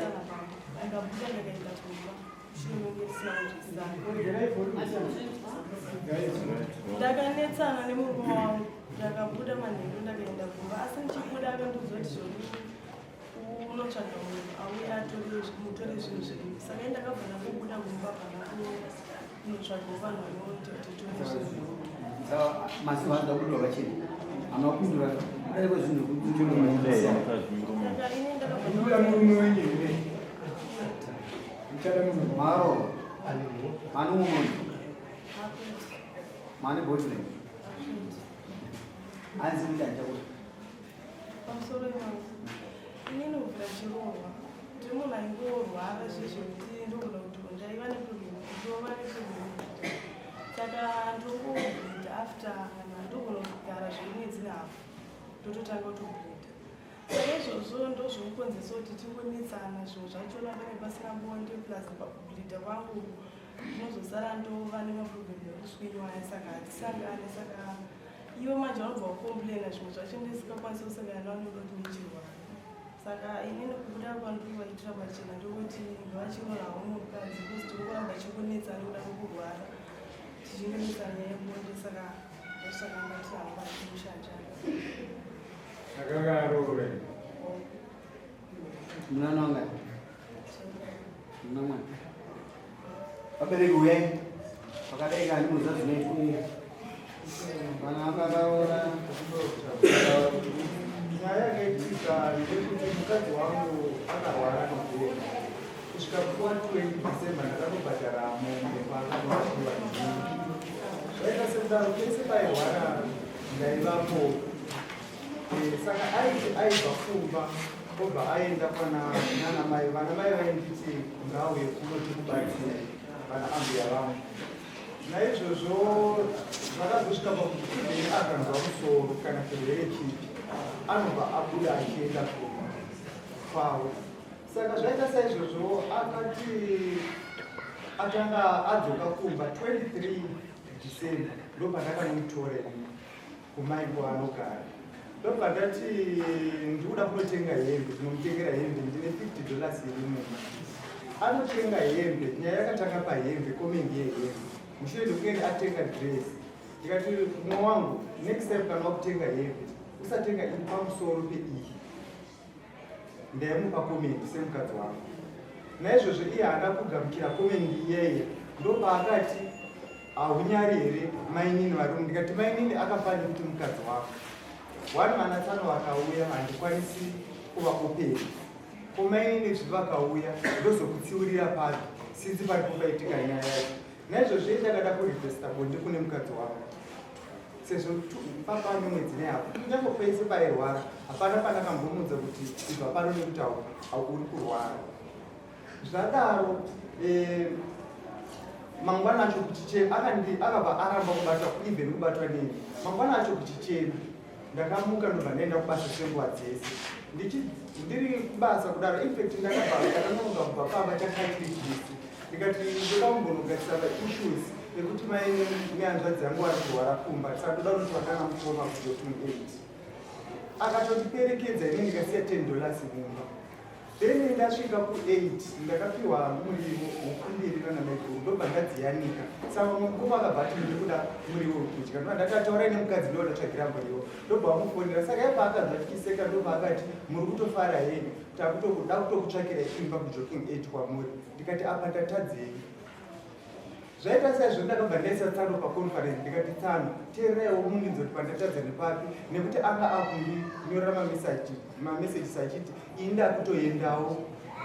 kunetsana pamba. Ndikabuda ndakaenda kumba mushure menge tisina kunzwisisana. Ndakanetsana nemurume wangu, ndakabuda manheru ndakaenda kumba, asi ndichibuda akandiudza kuti zvoni unotsvaga munhu auye atore mutore zvinhu zvenyu. Saka ini ndakabva ndangobuda kumba pana kunotsvagawo vanhu vanoita kuti tore zvinhu. Masiwa ndabuda pachena amapindura kudai kwezvinhu Saka ini ndakabva Muda murume wenyu here? Muchada murume. Maro mane mumwe mane boyfriend hanzi muda ndichakuti Pamusoro iwangu, inini kubvira ndichiroorwa ndiri munhu aingorwara zvezvekuti ndogona kuti ndaiva neproblem, ndova neproblem yekuita, saka ndongobleeda after kana ndogona kugara zvemwedzi nehafu ndototanga kutobleeda. Saka izvozvo ndozvokukonzesa kuti tingonetsana, zvinhu zvachona pange pasina bonde, plus pakubleeda kwangu ndinozosara ndova nemaproblem ekuswinywa aya, saka hatisangane. Saka ivo manje vanobva kucomplaina zvimwe zvacho ndisingakwanisi kusangana navo nekuda kuti ndichirwara. Saka inini kubuda kwandiri kuvaitira pachena ndokuti ngavachirorawo mukadzi, because tiri kuramba tichingonetsana nekuda kwekurwara, tichingonetsana nyaya yebonde. Saka ndosaka ndati hamba timushanjana. Akakaroora. Munana wangani? Muna mwana. Vabereki uyai. Pakadai kani munoziva zvinoitwa. Vana vakaroora. Nyaya yakaitika ndeyekuti mukadzi wangu akarwara nogona kusvika kuwa 20 December ndakatobhadhara mombe paakanorashiwa. Zvaita sekudaro pese pairwara ndaivapo. Saka aiti aibva kumba obva aenda kwana nana mai, vana mai vainditi ngauye kuno tikubatsire, vana ambuya vangu. Naizvozvo zvakazosvika pakuti even akanzwa musoro kana chirwere chipi anobva abuda achienda kumba kwavo. Saka zvaita saizvozvo, akati atanga adzoka kumba 23 December, ndopandakanomutora ini kumai kwaanogara. Ndobva ndati ndikuda kunotenga hembe, ndinomutengera hembe, ndine $50 iri mumba. Anotenga hembe, nyaya yakatanga pahembe, comment yehembe. Mushure mekunge atenga dress, ndikati, "Mumwe wangu, next time kana wakutenga hembe usatenga iri pamusoro peiyi." Ndaimupa comment semukadzi wangu. Naizvozvo iye haana kugamuchira comment iyeye, ndopaakati, "Haunyari here mainini varume?" Ndikati, "Mainini akafanira kuti mukadzi wako one, vana tsano vakauya handikwanisi kuvakopera, ko mainini zvi vakauya ndozokutsiurira papi?" Sinzi paripo paitika nyaya yacho. Naizvozvo iye ndakada kurequesta bonde kune mukadzi wangu sezvo papa nemwedzi nehafu, kunyange pese pairwara hapana pandakambomudza kuti ibva pano nekuti uri kurwara. Zvadaro mangwana acho kuchichena akabva aramba kubatwa, even kubatwa neni. Mangwana acho kuchichena ndakamuka, ndobva ndaenda kubasa senguva dzese. Ndiri kubasa kudaro, infact ndakabva ndakanonoka kubva pamba chakaitiri chisi, ndikati ndoda kumbonogadzisa maissues ekuti mai nehanzvadzi yangu vari kurwara kumba, saka ndoda kuti vakana mukoma kujoking 8. Akatondiperekedza, ini ndikasiya $10 mumba. Then ndasvika ku8 ndakapiwa muriwo, huku mbiri nana maiguru, ndobva ndadziyanika. Saka mukoma akabva ati, "Ndiri kuda muriwo wekudya." Ndobva ndati, "Taurai nemukadzi, ndo ndatsvagira muriwo." Ndobva vamufonera. Saka ipa akanzwa tichiseka, ndobva akati, "Muri kutofara henyu, takutokuda kutokutsvakira imba kujoking 8 kwamuri." Ndikati, "Apa ndatadzei?" Zvaita saizvo, ndakabva ndaisa tsano paconference, ndikati, "Tsano, teereraiwo mundinzoti pandatadza nepapi," nekuti anga akundinyorera mamessages achiti ini ndakutoendawo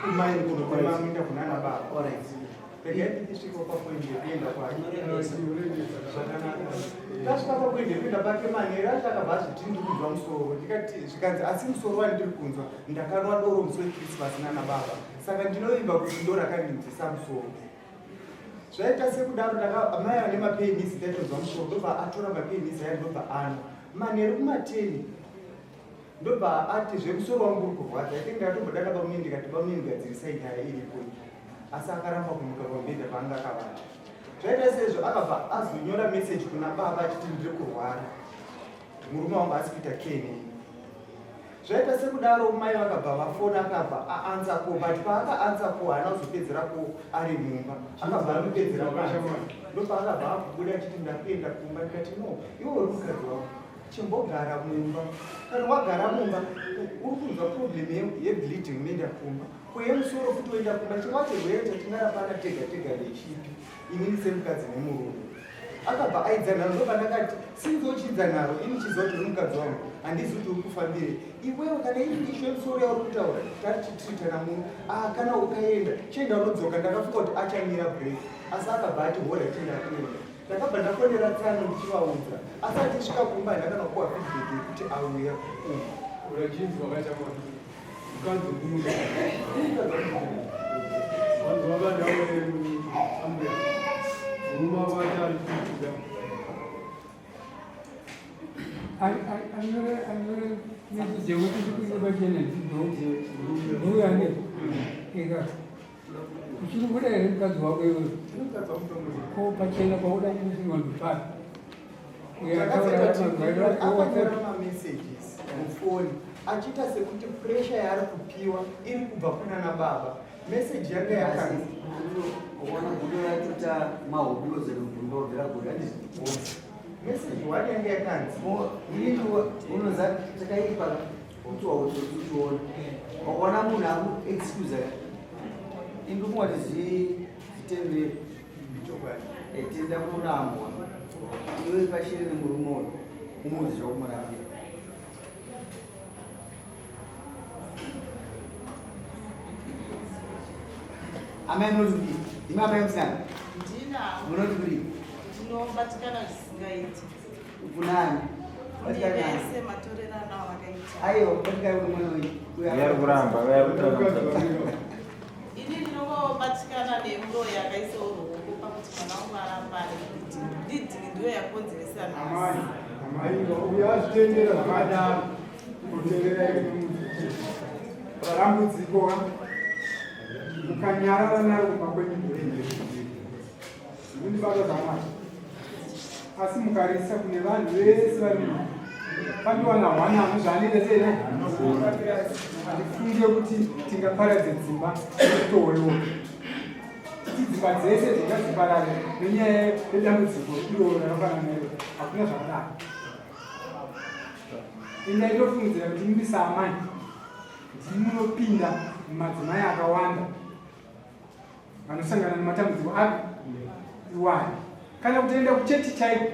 kumaini kunotema minda kunana baba. Regai ndichisvikawo papoint yekuenda kwake zvakanaka. Tasvika papoint yekuenda pake manheru acho, akabva azviti, "Ndiri kunzwa musoro." Ndikati, zvikanzi, "Asi musoro wandiri kunzwa ndakanwa doro musi weChristmas nana baba, saka ndinovimba kuti ndo rakandinzwisa musoro." Zvaita sekudaro, mai ane mapains, ndaitonzwa musoro, ndobva atora mapains aya, ndobva anwa. Manheru kuma10 ndobva ati zvemusoro wangu uri kurwadza. I think ndakatombodana bamunini, ndikati, "Bamunini, gadzirisai nyaya iripo." Asi akaramba kumuka pamubhedha paanga akavata. Zvaita seizvo, akabva azonyora meseji kuna baba achiti, "Ndiri kurwara, murume wangu asi kuita kenei." Zvaita sekudaro mai vakabva vafona akabva aansa ko but paakaansa ko haana kuzopedzera ko ari mumba akabva anopedzera panze ndopaakabva akubuda achiti ndakuenda kumba ndikati no iwe uri mukadzi wangu chimbogara mumba kana wagara mumba uri kunzwa problem yebleeding unoenda kumba ko yemusoro futi woenda kumba chingava chirwere chatingarapana tega tega ndechipi inini semukadzi nemurume akabva aidza nharo ndopandakati sinzi uchiidza nharo ini chiziva kuti uri mukadzi wangu handizi kuti uri kufambire iwewe kana iri ishu yemusoro yauri kutaura tatichitritana muno ah, kana ukaenda chienda unodzoka ndakafunga kuti achamira break asi akabva ati hora chienda kuenda ndakabva ndafonera tsano ndichivaudza asi achisvika kumba handina kana kupuwa feedback yekuti auya kumba urachinzwa kachamwa mukadzi muno vanhu vakadawo ambuya murume wako ari kuda anyore anyore message yekuti ndikuise pachena ndouya ega uchiri kuda here mukadzi wako iwewe ko pachena kwauda kuisirwa ndipari akanyora mamessages mufoni achiita sekuti pressure yaari kupiwa iri kubva kunana baba message yanga yakanzi ukaona gudo ratoita mahobi ozerubvira gudo handiti message one yanga yakanzi inini unoza chakaipa kuti wautotiona wakaona munhu aku excuse ka indumwa kuti zvitendere eh, tenda kurambwa iwe pashiri nemurume uyu umuudze zvakumurambira amai munoti kudii imi amai musikana munoti kudii ndinobatikana zvisingaiti kunani vese matorerano avakaita aiwa batikana kune mwana wenyu Uyari kuramba, uyari kuramba. Ini ndinongobatikana nemuroyi akaisawo ruoko pakuti mwana wangu arambane bleeding. Bleeding ndiyo yakonzeresa Amai, nhasi. amai, uyo azvitendera zvakadaro. Kutenderai dambudziko ka mukanyarara naro kumba kwenyu ndikundibata zvamwari asi mukarisa kune vanhu vese vari muno pandiwana hwana ano zvaanoita sei ne handifunge kuti tingaparadze dzimba nekutowewo kuti dzimba dzese dzingadziparare nenyaya yedambudziko iroro rakafanana nero hakuna zvakadaro indaitofungidzira kuti imi saamai ndimi munopinda mumadzimai akawanda vanosangana nematambudziko api iwayo kana kutoenda kuchechi chaiko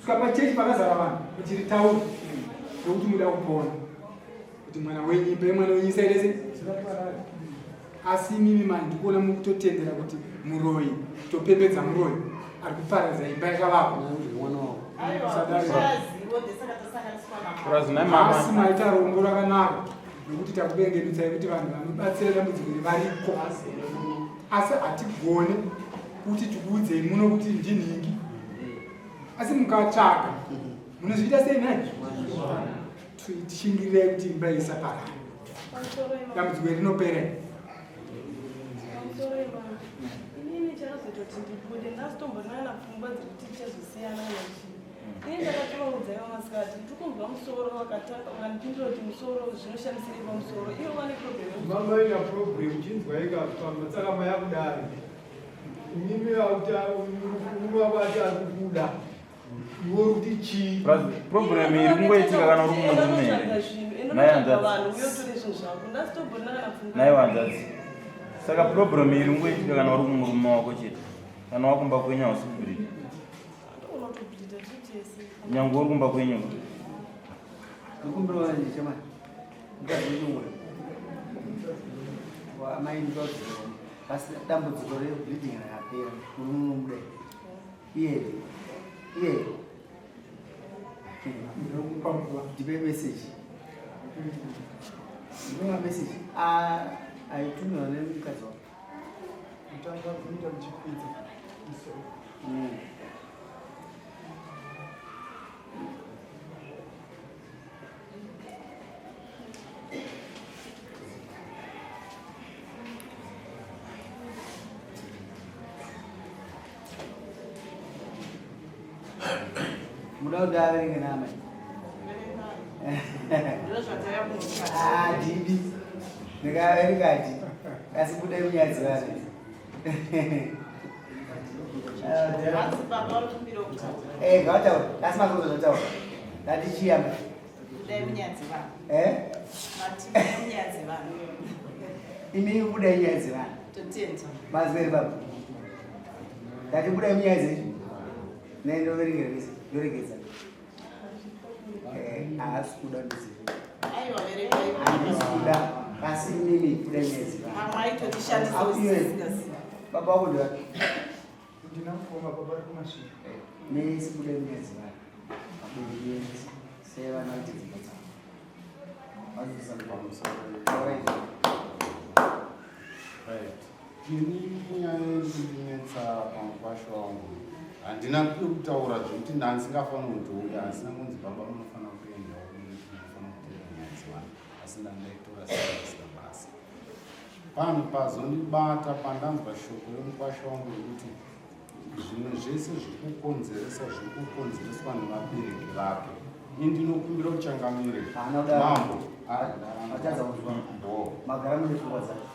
svika pachechi pakazara vanhu kuti ritaure nokuti muda kupona kuti mwana wenyu ipai mwana wenyu isaite se asi imimi mani ndikuona mukutotendera kuti muroyi topembedza muroyi ari kuparadza imba yakavakwa asi maita rombo rakanaka nokuti takubengenutsai kuti vanhu vanobatsira dambudziko iri variko asi hatigone kuti tikuudzei muno kuti ndinhingi asi mukatsvaga munozviita sei nhai tishingirirai kuti imba isaparara dambudziko iri rinopera inini chakazototi ndibude ndasitombonana pfungwa dzekuti tichazosiyana nechii Ini ndakatovaudza ivo masikati ndiri kunzwa musoro vakatanga vakandipindura kuti musoro zvinoshamisirei pamusoro ivo vane problem Mama ina problem chinzwa ikafamba saka maya kudari. Imimi vakuti murume wako ati ari kukuda. Iwe uri kuti chii? Problem iri kungoitika kana uri kumurume here? Naye hanzvadzi. vanhu uye utore zvinhu zvako ndasitombonana kana pfungwa Naye hanzvadzi. Saka problem iri kungoitika kana uri kumurume wako chete. Kana wakumba kwenyu hausi kubreathe. Nyangwe uri kumba kwenyu. Ndokumbira wanje chama. Mukadzi wenyu wa amai ndozvo. Basi dambudziko re bleeding rakapera. Murume unomuda. Iye. Iye. Ndokupa nguva. Ndipe message. Ndipe message. Ah, aitumiwa nemukadzi wako. Kutanga kuita muchikwidza musoro. Muda kuti averenge naamai. Ndozvataya kuita. Ah, dhibi ndikaverengati asi budai munyaya dzevanhu. Eh, ngavataura asi mazozotaura ndatichiyamba. Eh? Imi budai nyaya dzevanhu. Mazwere baba. Ndati budai munyaya dzenyu. Ne ndoverengera vese ndoregedza. Eh, haasi kuda ndoziva. Handisi kuda asi imimi budai nyaya dzevanhu. Baba wako ndivapi? Ndina mukoma baba vari kumasvingo. Nesi budai munyaya dzevanhu. Vabereki venyu sevana vaite dzimba dzavo. Ini nyaya iri kundinetsa pamukwasha wangu handina kutaura zvekuti ndandisingafaniri kuti uya asina kunzi baba munofanira kuenda munofanira kuteera nyaya dzevanhu asi ndandaitora seasina basa panhu pazondibata pandanzwa shoko remukwasha wangu rekuti Zvimwe zvese zviri kukonzeresa zviri kukonzereswa nevabereki vake. Ini ndinokumbira uchangamire mambo. Atadza kunzwa. Magara mune pfungwa dzake.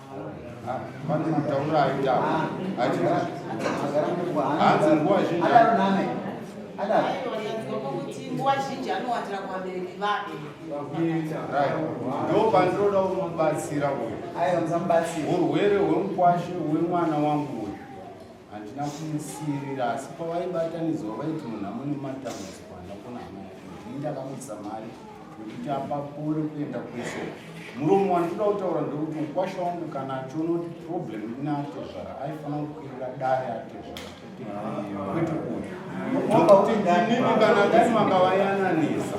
Pane matauro aita. Hanzi nguva zhinji. Adaro name. Adaro. Nguva zhinji anowandira kuvabereki vake. Right. Ndo pandinoda kumubatsira uyu. Aiwa musamubatsira. Urwere hwemukwashe hwemwana wangu uyu. Handina kumusiirira asi pavaibatanidzwa vaiti munhu amune matambudziko handakona hama yake ndini ndakamuisa mari yekuti apapore kuenda kwese muromo wandinoda kutaura ndekuti mukwasha wangu kana achiona kuti problem ina atezvara aifanira kukwirira dare atezvara kwete uyu nokuti inini kana dai makavayananisa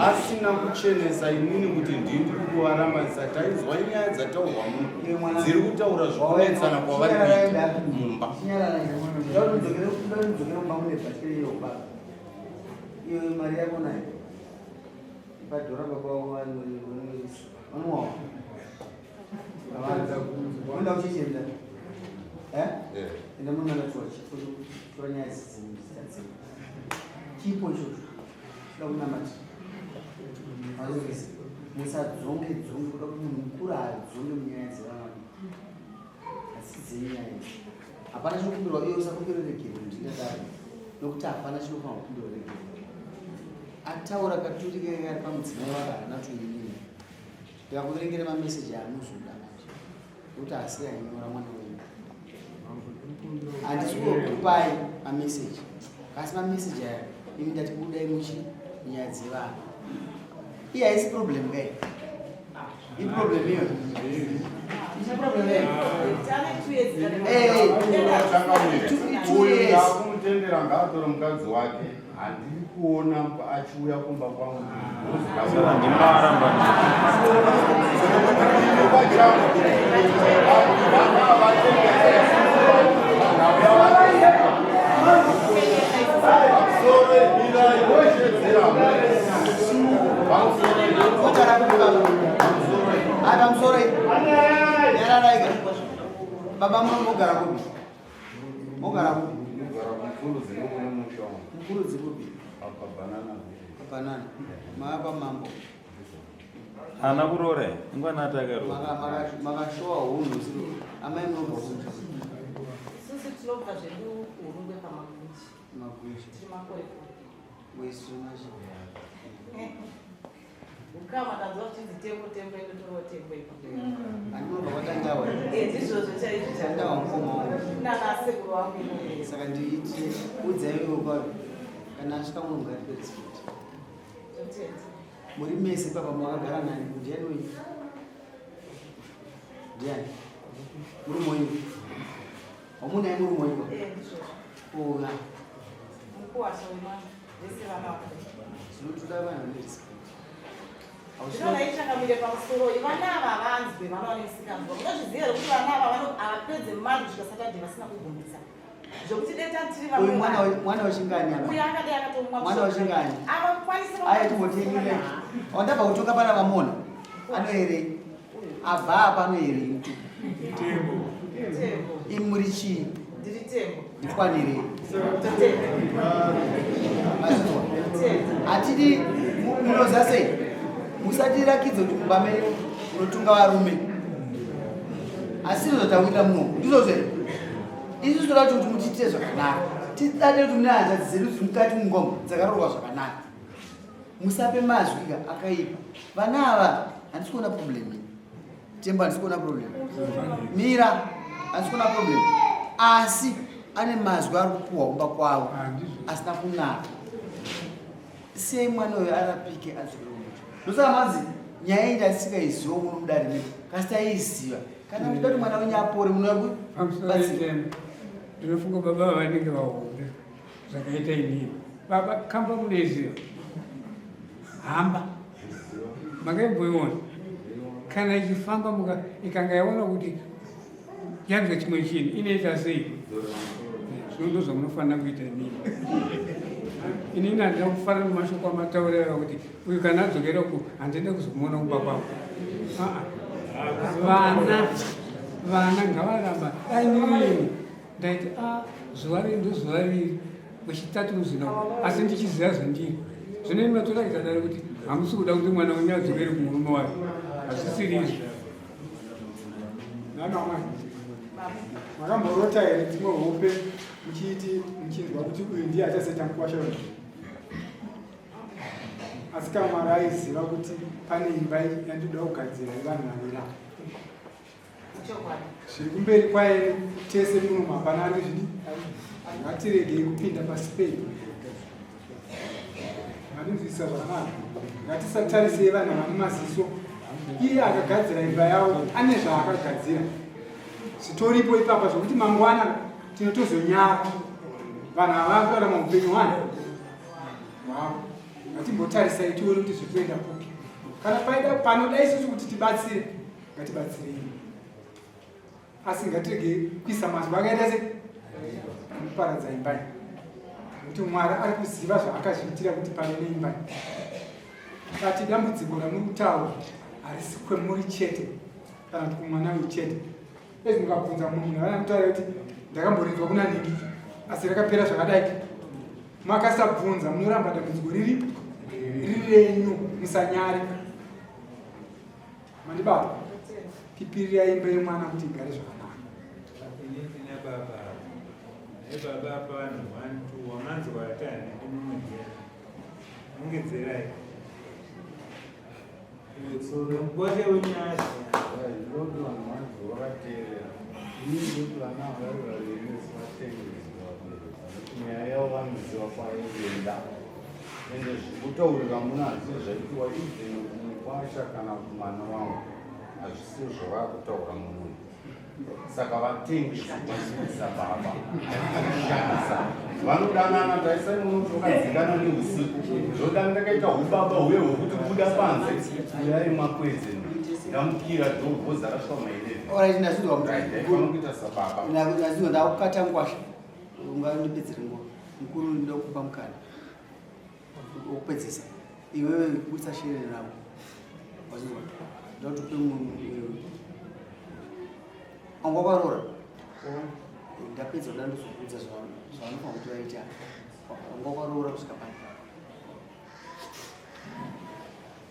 asina kuchenesa inini kuti ndini ndiri kuvarambanisa tainzwa nyaya dzataurwa muno dziri kutaura zvekunetsana kwavari kuita mumba iyo mari yako nayo ibhadhora baba vanowawa unoda kuchichenda eh? enda munana tora nyaya dzidzi chipo ichocho kuda kunamata mazvizvisi musadzonge dzonge kuda kuti munhu mukuru adzonge munyaya dzevana vadiki asi dzenyaya idzi hapana chinokumbirwa iyo usakumbira regero ndingadaro nokuti hapana chinofanira kukumbirwa regero ataura katurike kari pamudzimai wake haana toinini ndikakuverengera mameseji anozoda manje nokuti asi ainyora mwana wenyu handisi kukupai mameseji asi mameseji aya imi ndati budai muchi nyaya dzevanhu iye haisi problem kai iproblem iyo ine problem iyo ndakumutendera ngaatore mukadzi wake handiri kuona achiuya kumba kwangu Baba munogara kupi? Mogara kupi? Mukuru dzikupi? Banana. Mava mambo. Haana kuroora here? Ingwana ati akaroora. Makashowa hunhu siro. Amai munobva kupi? Isusu tinobva zvedu kuHurungwe paMaguchi. Maguchi. Tiri makore. Wesu machi. Ukama tanzwa kuchinzi tembo tembo indotorwa tembo ipa. Andinobva kwatandawa. Eh ndizvozvo chaizvo. Tandawa mukoma wangu. Nana sekuru wangu inoyo. Saka ndiiti udzai iwe kwayo. Kana asvika munhu ngatipe respect. Muri mese papa makagara nani ndiani wenyu? Ndiani? Murume wenyu? Wamunaye murume wenyu? Eh ndizvozvo. Oga. Mukuwasha wemwana. Vese vana vako. Zvinotoda vanhu vane respect. Ndinoona ichangamire pamusoro vana ava vanzwe vana vane misikanzwa. Munozviziva here kuti vana ava havapedze mari kusvika Saturday vasina kugumbisa. Zvekuti dai tiri vamwe. Uyu mwana mwana wechingani apa? Uyu akadai akatomwa. Mwana wechingani? Avakwanisi. Aya timbotenyure. Wandabva kutoka pana vamona. Anoerei? Abva apa anoerei? Tembo. Tembo. Imi muri chii? Ndiri tembo. Ndikwanirei. Tembo. Hatidi munoziva sei? Musatirakidze kuti mumba menyu munotunga varume. Asi ndizvo zvatawinda muno. Ndizvo zve. Isu toda kuti mutiitire zvakanaka. Tidade kuti mune hanzvadzi dzedu dziri mukati mungoma dzakaroorwa zvakanaka. Musape mazwi ka akaipa. Vana ava handisi kuona problem ini. Tembo handisi kuona problem. Mira handisi kuona problem. Asi ane mazwi ari kupuhwa kumba kwavo asina kunaka. Sei mwana uyo arapike adzokere kumucha. Ndosaka manzi nyaya iyi ndasingaiziva muno mudare medu kasi taiiziva. Kana muchida kuti mwana wenyu apore munoya kubatsira. Ndinofunga baba vanenge vahombe zvakaita inini. Baba kamba munoiziva. Hamba. Makaimboiona. Kana ichifamba muka ikanga yaona kuti yanzwa chimwe chinhu inoita sei? Zvino ndozvamunofanira kuita inini. Inini handina kufanira mumashoko amataura iwa kuti uyu kana adzokera uku handida kuzomuona kumba kwangu. Vana vana ngavaramba dai ndirini ndaiti a ah, zuva riri ndozuva riri wechitatu muzina asi ndichiziva zvandiri zvino imi matoratidza dare kuti hamusi kuda kuti mwana wenyu adzokere kumurume wake hazvisiri izvi nana amai makamborota here dzimwe hope muchiiti muchinzwa kuti uyu ndiye achazoita mukwasha uyu asi kana mwari aiziva kuti pane imba yandinoda kugadzira yevanhu vaviri ava zviri kumberi kwaye tese muno hapana ari zvidi ngatiregei kupinda pasi pei mandinzwisisa zvakanaka ngatisatarisei vanhu vane maziso iye akagadzira imba yavo ane zvaakagadzira zvitoripo ipapa zvokuti mangwana tinotozonyara vanhu ava kurarama upenyu hwani hwavo ngatimbotarisai tione kuti zviri kuenda kupi kana paida panoda isusu kuti tibatsire ngatibatsirei asi ngatiregei kuisa mazwi akaita se anoparadza imba iyi nekuti mwari ari kuziva zvaakazviitira kuti pave neimba iyi kati dambudziko ramuri kutaura harisi kwemuri chete kana kuti kumwana uyu chete ezi mukabvunza mumwe munhu vana mutaura kuti ndakamboridzwa kuna nhingi asi rakapera zvakadai makasabvunza munoramba dambudziko riri riri renyu musanyare Mandibata? Pipirira imba yemwana kuti igare zvakanaka. Ini ndina baba. Naye baba apa vanhu 1 2 wamanzwa ati handidi mumwe ndiani. Nongedzerai. Ngote wenyasha. Ndinoti vanhu vanzi vakateerera. Ini ndinoti vana vari vaviri vese vatengeswa vabereki. Nyaya yavo vanoziva kwainoenda. Ende zvekutaurira muna hazvisi zvaitiwa even kumukwasha kana kumwana wangu hazvisiwo zvavakutaura mumunhu saka vatengesi vasvibisa baba shandisa vanodanana taisai munoti vakadzikana neusiku zvoda ndakaita ubaba huye hwekuti buda panze uyai makweze ndamukira dhobhoza rasvika maelevenkuita sababa ndakukata ngwasha ungandipedzere nguva mukuru ndokupa mukana wokupedzisa iwewe kuburitsa shere rako wazvinzwa ndokuti upe mumwe anga wakaroora ndapedza kuda ndozokuudza zvavanofanira kuti vaita anga wakaroora kusvika pani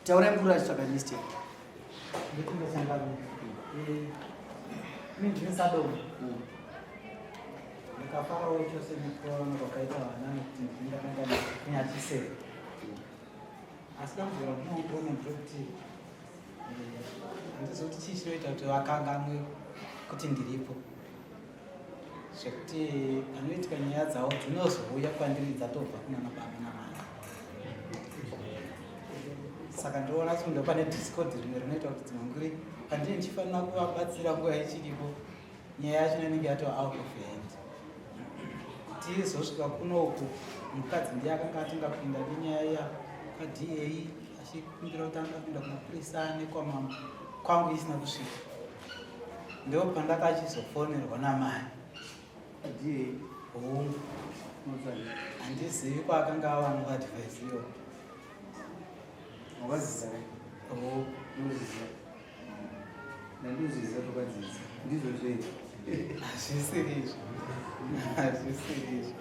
taurai mukuru achitsvaga list yake ndini sadoma Ndakafarawo chose nekuona kwakaita vana nekuti ndini ndakanga ndinyatsisei. Asi dambudziko randinoona nderekuti eh, handizivi kuti chii chinoita kuti vakanganwe kuti ndiripo zvekuti panoitika nyaya dzavo dzinozouya kwandiri dzatobva kunana baba namai saka ndinoona kuti ndopane discord rimwe rinoita kuti dzimwe nguri pandini ndichifanira kuvabatsira nguva ichiripo nyaya yacho inenge yatova out of hand tizosvika kunoku mukadzi ndiye akanga atinga kupinda nenyaya iya kwada achikumbira kuti anoda kuenda kumapurisa nekwamambo kwangu isina kusvika ndo pandakachizofonerwa namai hongu handizivi kwaakanga awana advice iyo wakazidza hongu Ndandozviziva tokadzidza. Ndizvo zvei? Hazvisiri izvo. Hazvisiri izvo.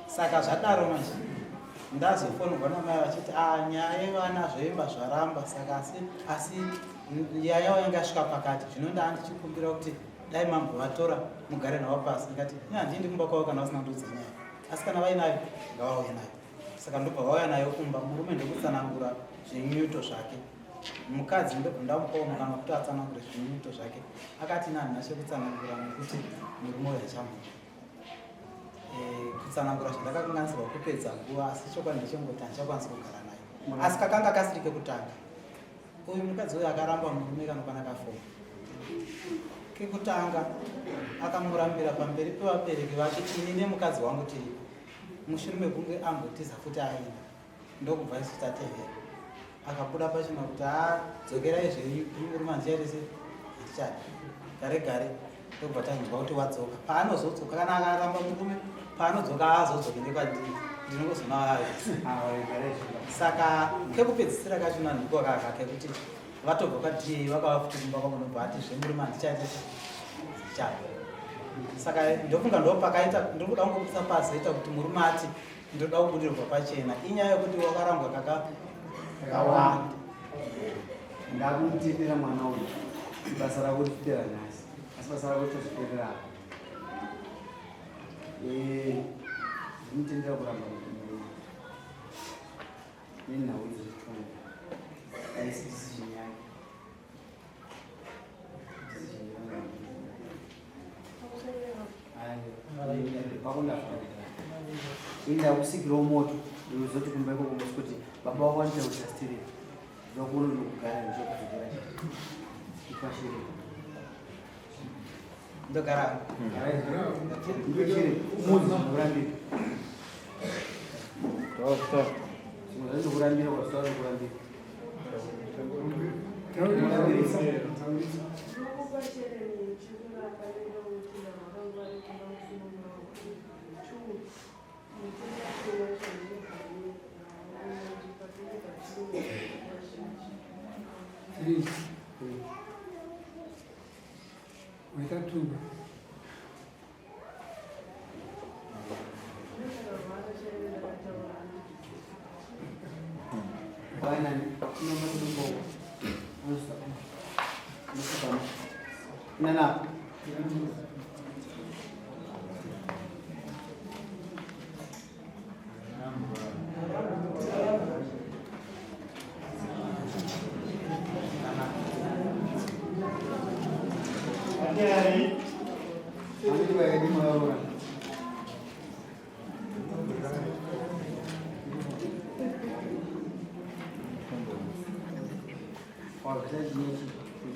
Saka zvadaro manje. Ndazofonirwa namai vachiti a ah, nyaya yevana zvoimba zvaramba saka asi asi nyaya yavo yanga yasvika pakati zvino ndaa ndichikumbira kuti dai mambovatora mugare navo pasi ndikati ini handiendi kumba kwavo kana vasina kundiudza nyaya asi kana vainayo ngavauye nayo saka ndobva vauya nayo kumba murume ndokutsanangura zvinyuto zvake mukadzi ndobva ndamupawo mukana wekuti atsanangure zvinyuto zvake akati ini handina chekutsanangura nekuti murume uyo achamuda eh, kutsanangura zvandakakanganisirwa kupedza nguva asi chokwadi ndechengoti handichakwanisi kugara naye asi kakanga kasiri kekutanga uyu mukadzi uyu akaramba murume kanokwana kafoma kekutanga akamurambira pamberi pevabereki vake ini nemukadzi wangu tiripo mushure mekunge ambotiza futi aenda ndokubva isu tatevera akabuda pachena kuti a dzokerai zvenyu murume handichaitese handichadi gare gare ndokubva tanzwa kuti wadzoka paanozodzoka kana akaramba murume paanodzoka aazodzoke nekwandiri ndinongozona saka kekupedzisira kachona ndiko kaka kekuti vatobva kwaDA vakava futi kumba kwangu ndobva ati zvemurume handichaita handichada saka ndofunga ndopakaita ndiri kuda kungobudisa pazoita kuti murume ati ndoda kubudirwa pachena inyaya yekuti wakarambwa kakawanda ndakumutendera mwana uyu basa rako ripera nhasi asi basa rako ritozoperera apa eh, ndimutendera kuramba nenhau idzo zvetongo haisi decision yake enda kusikirawo moto ndozoti kumba ikoko musi kuti baba wako vanoita kuti astirei ndokuona ndokugara ndichokudzokera ipashire ndogara ndochere muzi zvinorambira zvimwe zvandokurambira kwazvitaura ndokurambira Three. Waita two. Nana.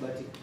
Batik.